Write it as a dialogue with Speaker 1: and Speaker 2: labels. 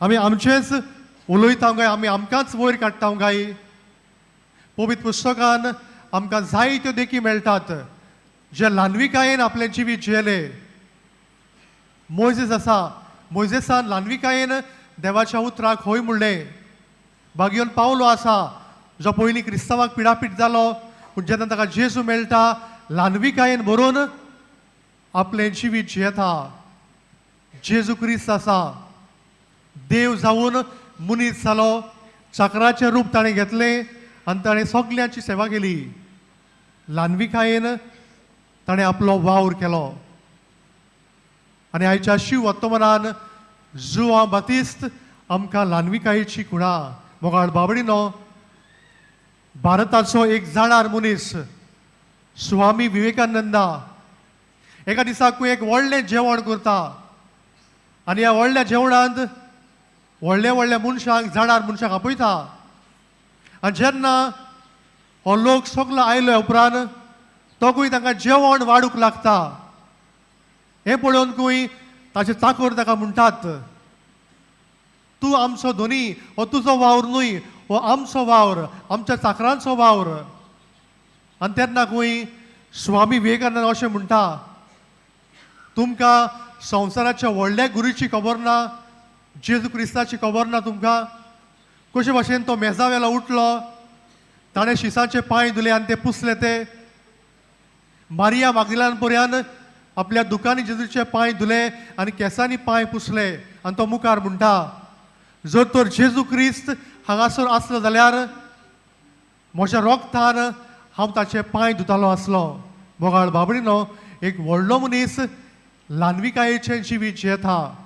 Speaker 1: आमी आमचेंच उलयता काय आमी आमकांच वयर काडटा काय? पवित्र पुस्तकान आमकां जायत्यो देखी मेळटात जे ल्हानविकायेन आपलें जिवीत जियेले. मोयजेस आसा, मोयजेसान ल्हानविकायेन देवाच्या उतराक हय म्हणलें. बागियोन पावलो आसा, जो पयलीं क्रिस्तांवाक पिडापीट जालो, पूण जेन्ना ताका जेजू मेळटा ल्हानविकायेन भरून आपलें जिवीत जियेता. जेजू क्रिस्त आसा, देव जावन मनीस जालो, चाकराचें रूप ताणें घेतलें आनी ताणें सगल्यांची सेवा केली. ल्हानविकायेन ताणें आपलो वावर केलो. आनी आयच्या शिव वर्तमानान जुवां बातिस्त आमकां ल्हानविकायेची खुणा. मोगाळ बाबडीनो, भारताचो एक जाणार मनीस स्वामी विवेकानंदा एका दिसाकूय एक व्हडलें जेवण करता आनी ह्या व्हडल्या जेवणांत व्हडल्या व्हडल्या मनशांक, जाणार मनशांक आपयता. आनी जेन्ना हो लोक सगलो आयलो उपरांत तोकूय तांकां जेवण वाडूंक लागता. हें पळोवनकूय ताचे चाकोर ताका म्हणटात, तूं आमचो धनी, हो तुजो वावर न्हय, हो आमचो वावर, आमच्या चाकरांचो वावर. आनी तेन्ना खंय स्वामी विवेकानंद अशें म्हणटा, तुमकां संवसाराच्या व्हडल्या गुरूची खबर ना, जेजू क्रिस्ताची खबर ना तुमकां. कशे भाशेन तो मेजा वेलो उठलो, ताणें शिसाचे पांय धुले आनी ते पुसले. ते मारिया मागदिलान पर्यान आपल्या दुकांनी जेजूचे पांय धुले आनी केंसांनी पांय पुसले. आनी तो मुखार म्हणटा, जर तर जेजू क्रिस्त हांगासर आसलो जाल्यार म्हज्या रोगतान हांव ताचे पांय धुतालो आसलो. मोगाळ बाबडीनो, एक व्हडलो मनीस ल्हानविकायेचें जिवीत जियेता.